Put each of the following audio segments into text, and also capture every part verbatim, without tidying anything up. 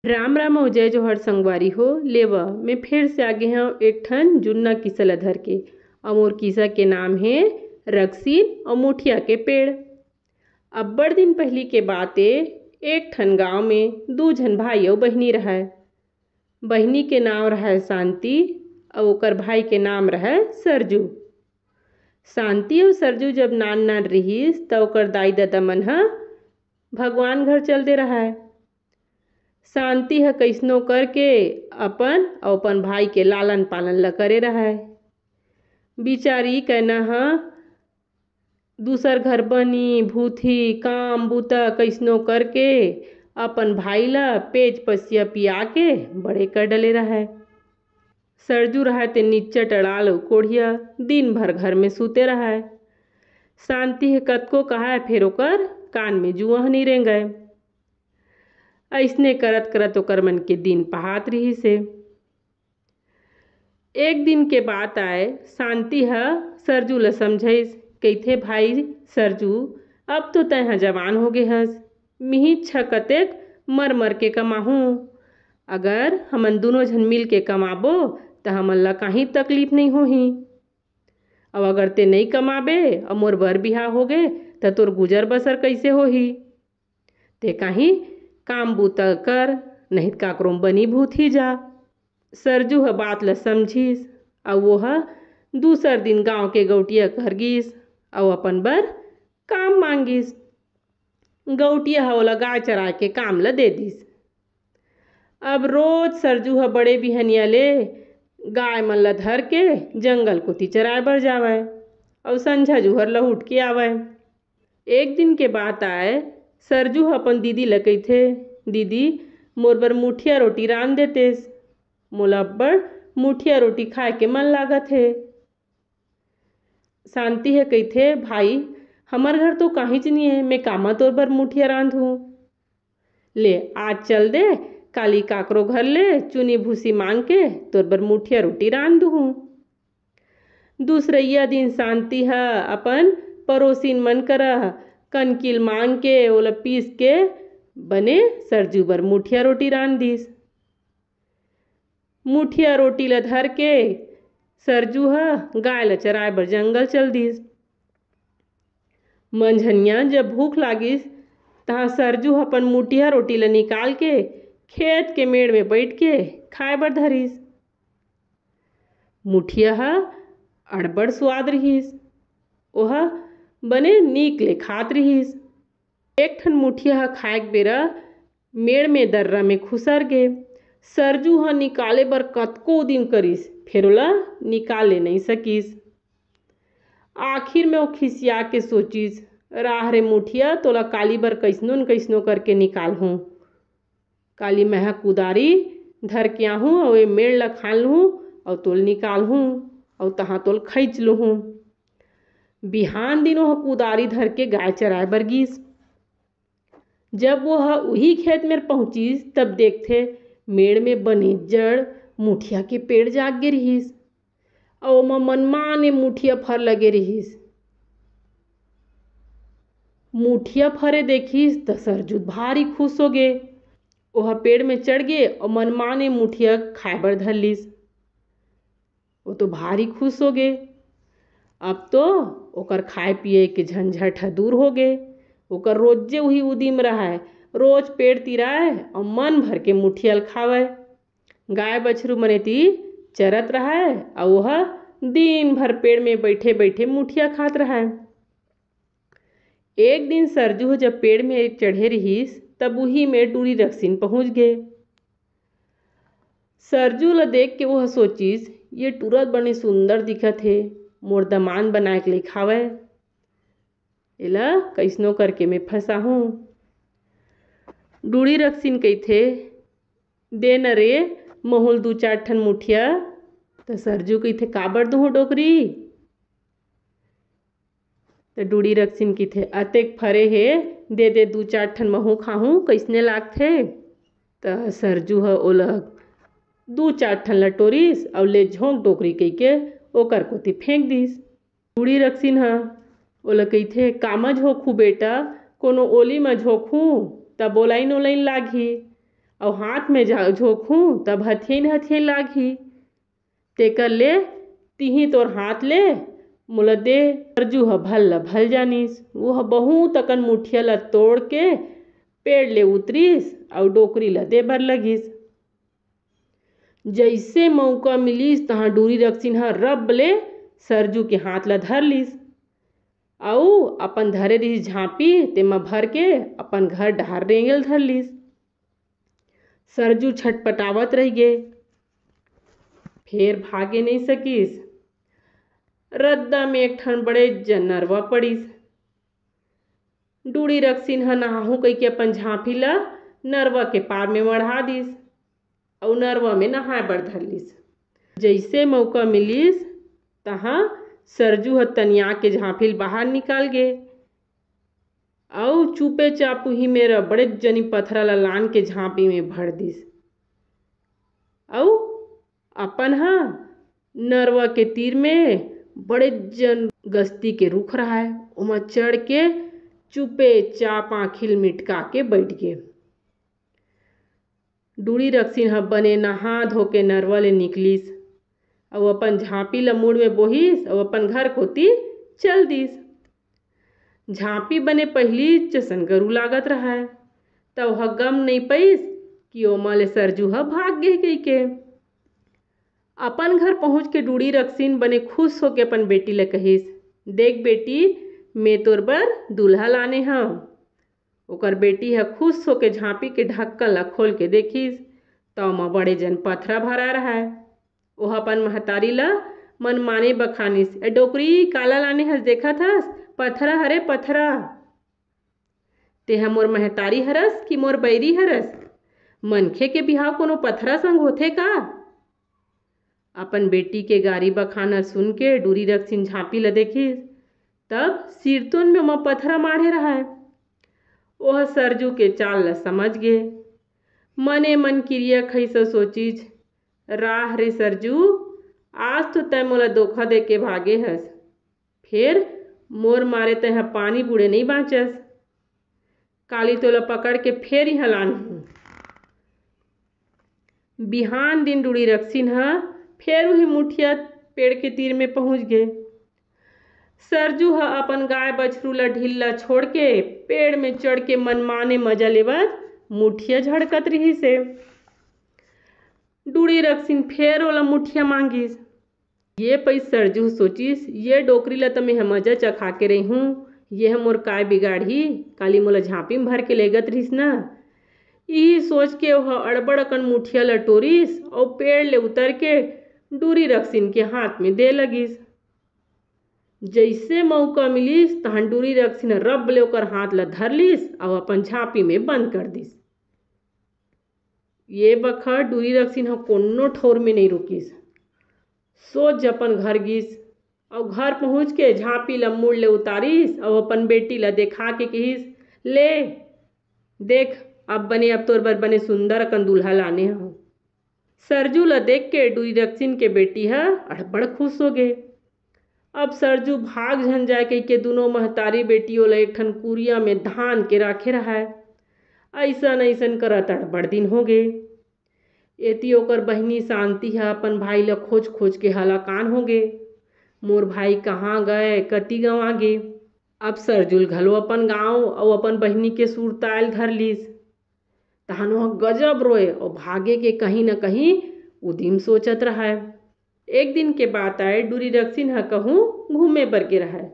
राम राम अउ जय जोहार संगवारी हो। लेवा, मैं फेर से आगे हंव एक ठन जुन्ना किस्सा ल धर के। अउ मोर किस्सा के नाम हे रक्सीन अउ मुठिया के पेड़। अब्बड़ दिन पहिली के बात ए, एक ठन गांव में दू झन भाई अउ बहिनी रहय। बहिनी के नांव रहय शांति अउ ओकर भाई के नाम रहय सरजू। शांति अउ सरजू जब नान-नान रिहिस, त ओकर दाई-ददा मन ह भगवान घर चल दे रहय। शांति ह कइसनो करके अपन अउ अपन भाई के लालन-पालन ल करे रहय। बिचारी कइना ह दूसर घर बनी, भूथी, काम, बूता कइसनो करके अपन भाई ल पेज पसिया पिया के बड़े कर डले रहय। सरजू रहय ते निच्चट अड़ाल अउ कोढ़िया, दिन भर घर में सूते रहय। शांति ह कतको कहय, फेर ओकर कान में जुआं ह नइ रेंगय। अइसने करत-करत ओकर मन के दिन पहात रिहिस हे। एक दिन के बात आय, शांति ह सरजू ल समझाइस, कहिथे, "भाई सरजू, अब तो तैं ह जवान हो गे हस, मिही छ कतेक मर-मर के कमाहूं। अगर हमन दूनों झन मिल के कमाबो, त हमन ल काहीं तकलीफ नइ होही। अउ अगर तें नइ कमाबे अउ मोर बर बिहाव होगे, त तोर गुजर बसर कइसे होही? तें काहीं काम बूता कर, नहीं त काकरो म बनी भूथी जा।" सरजू ह बात ल समझिस, अउ वो ह दूसर दिन गांव के गौटिया घर गिस, अउ अपन बर काम मांगिस। गौटिया ह ओला गाय चराय के काम ल दे दिस। अब रोज सरजू ह बड़े बिहनिया ले गाय मन ल धर के जंगल कोती चराय बर जावय, अउ संझा जुहर लहुट के आवय। एक दिन के बात आय, सरजू ह अपन दीदी ल कहिथे, "दीदी, मोर बर मुठिया रोटी रांध देतेस, मोला अब्बड़ मुठिया रोटी खाय के मन लागत हे।" शांति ह कहिथे, "भाई, हमर घर तो काहींच नइ हे, मैं कामा तोर बर मुठिया रांधहूं। ले, आज चल दे, काली काकरो घर ले चुनी भूसी मांग के तोर बर मुठिया रोटी रांध दूहूं।" दूसरइया दिन शांति ह अपन परोसिन मन करा कनकिल मांग के ओला पीस के बने सरजू बर मुठिया रोटी रांध दिस। मुठिया रोटी ल धर के सरजू ह गाय ल चराय बर जंगल चल दिस। मंझनिया जब भूख लागिस, तहां सरजू ह अपन मुठिया रोटी ल निकाल के खेत के मेड़ में बइठ के खाय बर धरिस। मुठिया ह अड़बड़ सुवाद रिहिस। ओह बने नीक ले खात रिहिस। एक ठन मुठिया ह खाए के बेरा मेड़ में दर्रा में खुसर गे। सरजू ह निकाले बर कतको उदिम करिस, फेर ओला निकाले नइ सकिस। आखिर में ओ खिसिया के सोचिस, "राह रे मुठिया, तोला काली बर कइसनो न कइसनो करके निकालहूं। काली मेंह कुदारी धर के आहूं अउ ए मेड़ ल खान लूहूं अउ तोल निकालहूं अउ तहां तोल खइच लूहूं।" बिहान दिन ओह कुदारी धर के गाय चराय बर गीस। जब वो ह उही खेत मेर पहुंचिस, तब देखथे, मेड़ में बने जड़ मुठिया के पेड़ जाग गे रिहिस, अउ ओमा मनमाने मुठिया फर लगे रिहिस। मुठिया फरे देखिस, त सरजू भारी खुश हो गे। ओह पेड़ में चढ़ गे अउ मनमाने मुठिया खाए बर धर लिस। वो तो भारी खुश हो गे। अब तो ओकर खाए पिए के झंझट ह दूर हो गे। ओकर रोजे उही उदिम रहय, रोज पेड़ तिराय अउ मन भर के मुठिया ल खावय। गाय बछरू मने ती चरत रहय अउ ओह दिन भर पेड़ में बइठे बइठे मुठिया खात रहय। एक दिन सरजू ह जब पेड़ में चढ़े रिहिस, तब उही में टूरी रक्सिन पहुंच गे। सरजू ल देख के ओह सोचिस, "ये टूरा बने सुंदर दिखत हे, मोर दमांद बनाए के लइक हावय। एला कइसनो करके मैं फंसाहूं।" डूड़ी रक्सिन कहिथे, "दे न रे, महूं ल दू चार ठन मुठिया।" त सरजू कहिथे, "काबर दूहूं डोकरी?" त डूड़ी रक्सिन कहिथे, "अतेक फरे हे, दे दे दू चार ठन, महूं खाहूं, कइसने लागथे?" त सरजू ह ओला दू चार ठन ल टोरिस अउ ले झोंक डोकरी कहिके ओकर कोती फेंक दिस। डूड़ी रक्सिन ह ओला कहिथे, "कामा झोंकहूं बेटा, कोनो ओली म झोंकहूं, त बोलाइन ओलाइन लागही।" अउ हाथ में झोंकहूँ तब हथियन हथियन लागही। तेकर ले तिही तोर हाथ ले मोला दे।" सरजू ह भल ल भल जानिस। वो ह बहुत अकन मुठिया ल तोड़ के पेड़ ले उतरिस अउ डोकरी ल दे बर लगिस। जइसे मौका मिलिस तहाँ डूरी रक्सिन ह रब ले सरजू के हाथ ल धर लिस अउ अपन धरे रिहिस झांपी तेमा भर के अपन घर डहार रेंगे ल धर लिस। सरजू छटपटावत रह गे, फेर भागे नहीं सकिस। रद्दा में एक ठन बड़े जन नरवा पड़िस। डूड़ी रक्सिन ह नहाहूं कहिके अपन झांपी ल नरवा के पार में मढ़ा दिस अउ नरवा में नहाए बर धर लिस। जइसे मौका मिलिस तहाँ सरजू ह तनिया के झांपी ल बाहर निकाल गे अउ चुपे चाप उही मेर बड़े जनी पथरा ल लान के झांपी में भर दिस अउ अपन ह नरवा के तीर में बड़े जन गस्ती के रुख रहय, ओमा चढ़ के चुपे चाप आँखी ल मिटका के बइठ गे। डूड़ी रक्सिन ह बने नहा धो के नरवा ले निकलिस अउ अपन झांपी ल मुड़ में बोहिस अउ अपन घर कोती चल दिस। झांपी बने पहिली जसन गरू लागत रहय, त ओह गम नइ पइस कि ओमा ले सरजू ह भाग गे कहिके। अपन घर पहुंच के डूड़ी रक्सिन बने खुश होके अपन बेटी ल कहिस, "देख बेटी, मैं तोर बर दूल्हा लाने हंव।" ओकर बेटी ह खुश होके झांपी के ढक्कन ल खोल के देखिस, त ओमा बड़े जन पथरा भरा रहय। ओह अपन महतारी ल मनमाने बखानिस, "ए डोकरी, काला लाने हस, देखत हस? पथरा हरे, पथरा।" "तेंह मोर महतारी हरस कि मोर बैरी हरस? मनखे के बिहाव कोनो पथरा संग होथे का?" अपन बेटी के गारी बखान ल सुन के डूरी रक्सिन झांपी ल देखिस, तब सिरतोन में ओमा पथरा माढ़े रहय। ओह सरजू के चाल ल समझ गे। मने मन किरिया खइस अउ सोचिस, "राह रे सरजू, आज तो तैं मोला धोखा दे के भागे हस, फेर मोर मारे तैं ह पानी बूड़े नइ बांचस। काली तोला पकड़ के फेर इहां लानहूं।" बिहान दिन डूड़ी रक्सिन ह फेर उही मुठिया पेड़ के तीर में पहुंच गे। सरजू ह अपन गाय बछरू ल ढिल्ला छोड़ के पेड़ में चढ़ के मनमाने मजा लेवत मुठिया झड़कत रिहिस हे। डूड़ी रक्सिन फेर ओला मुठिया मांगिस। ये पइत सरजू सोचिस, "ये डोकरी ल त मेंह मजा चखा के रहिहूं, ये ह मोर काय बिगाड़ही, काली मोला झांपी में भर के लेगत रिहिस न।" इही सोच के ओह अड़बड़ अकन मुठिया ल टोरिस अउ पेड़ ले उतर के डूरी रक्सिन के हाथ में दे लगिस। जइसे मौका मिलिस, तहां डूरी रक्सिन ह रब ले ओकर हाथ ल धर लिस अउ अपन झांपी में बंद कर दिस। ये बखत डूरी रक्सिन ह कोनो ठौर में नइ रुकिस, सोझ अपन घर गिस अउ घर पहुंच के झांपी ल मुड़ ले उतारिस अउ अपन बेटी ल देखा के किहिस, "ले देख, अब बने, अब तोर बर बने सुंदर अकन दूल्हा लाने हंव।" सरजू ल देख के डूरी रक्सिन के बेटी ह अड़बड़ खुश हो गे। अब सरजू भाग झन जाय कहिके दुनों महतारी बेटी ओला एक ठन कुरिया में धान के राखे रहय। अइसन अइसन करत अड़बड़ दिन हो गे। एती ओकर बहिनी शांति ह अपन भाई ल खोज खोज के हलाकान हो गे, "मोर भाई कहाँ गय, कति गंवा गे?" अब सरजू ल घलो अपन गांव अउ अपन बहिनी के सुरताय ल धर लिस। तहन ओह गजब रोय अउ भागे के कहीं न कहीं उदिम सोचत रहय। एक दिन के बात आय, डूरी रक्सिन ह कहूं घूमे बर गे रहय।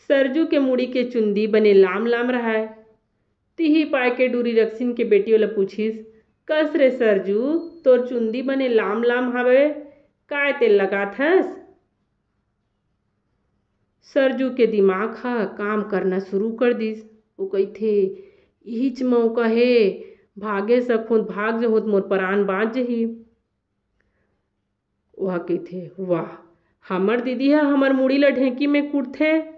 सरजू के मुड़ी के चुंदी बने लाम लाम रहय। तिही पाय के डूरी रक्सिन के बेटी ओला पूछिस, "कस रे सरजू, तोर चुंदी बने लाम लाम हवय, काय तेल लगात हस?" सरजू के दिमाग ह काम करना शुरू कर दिस। वो कहिथे, "इहीच मौका हे, भागे सकहूं त भाग जहूं त मोर परान बांच जही।" ओह कहिथे, "वाह, हमर दीदी ह हमर मुड़ी ल ढेंकी में कूटथे,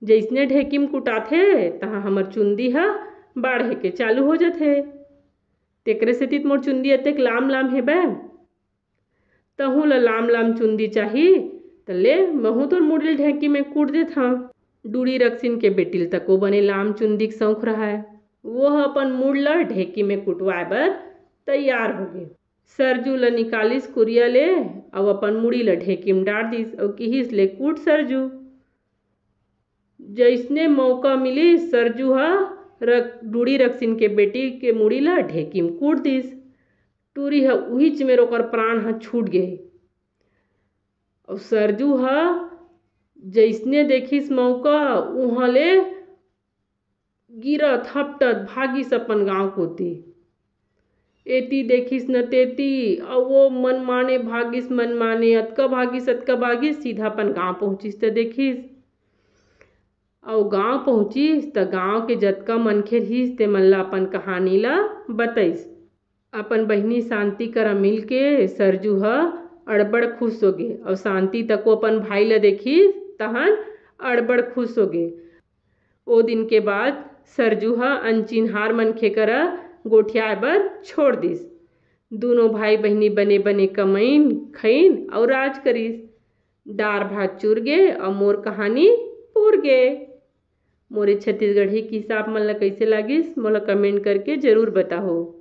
जइसने ढेंकी में कुटाथे, तहां हमर चुंदी ह बाढ़े के चालू हो जथे। तेकरे सेती त मोर चुंदी अतेक लाम लाम हेबे। तहूं ल लाम लाम चुंदी चाही, त ले, महूं तोर मुड़ी ल ढेंकी में कूट देथंव।" डूड़ी रक्सिन के बेटी ल तको बने लाम चुंदी के शौक रहय। वो ह अपन मुड़ ल ढेकी में कुटवाए बर तैयार होगे। सरजू ल निकालिस कुरिया ले, अउ अपन मुड़ी ल ढेकी में डार दिस, अउ किहिस, "ले कूट सरजू।" जइसने मौका मिलिस, सरजू ह रक-, डूड़ी रक्सिन के बेटी के मुड़ी ल ढेकी में कूट दिस। टूरी ह उहीच मेर ओकर प्राण ह छूट गे। अउ सरजू ह जइसने देखिस मौका, उहाँ ले गिरत हपटत भागिस अपन गांव कोती। एती देखिस न तेती, अउ वो मनमाने भागिस, मनमाने अतका भागिस, अतका भागिस, सीधा अपन गांव पहुंचिस त देखिस। अउ गांव पहुंचिस त गांव के जतका मनखे रहिस, ते मन ला अपन कहानी ला बतइस। अपन बहिनी शांति करा मिलके सरजू ह अड़बड़ खुश होगे, अउ शांति तको अपन भाई ला देखिस, तहन अड़बड़ खुश होगे। ओ दिन के बाद सरजू ह अनचिन्हार मनखे करा गोठियाए बर छोड़ दिस। दूनों भाई बहिनी बने बने कमइन, खइन अउ राज करिस। दार भात चुर गे अउ मोर कहानी पुर गे। मोरे छत्तीसगढ़ी किस्सा आप मन ला कइसे लागिस, मोला comment करके जरूर बताहू।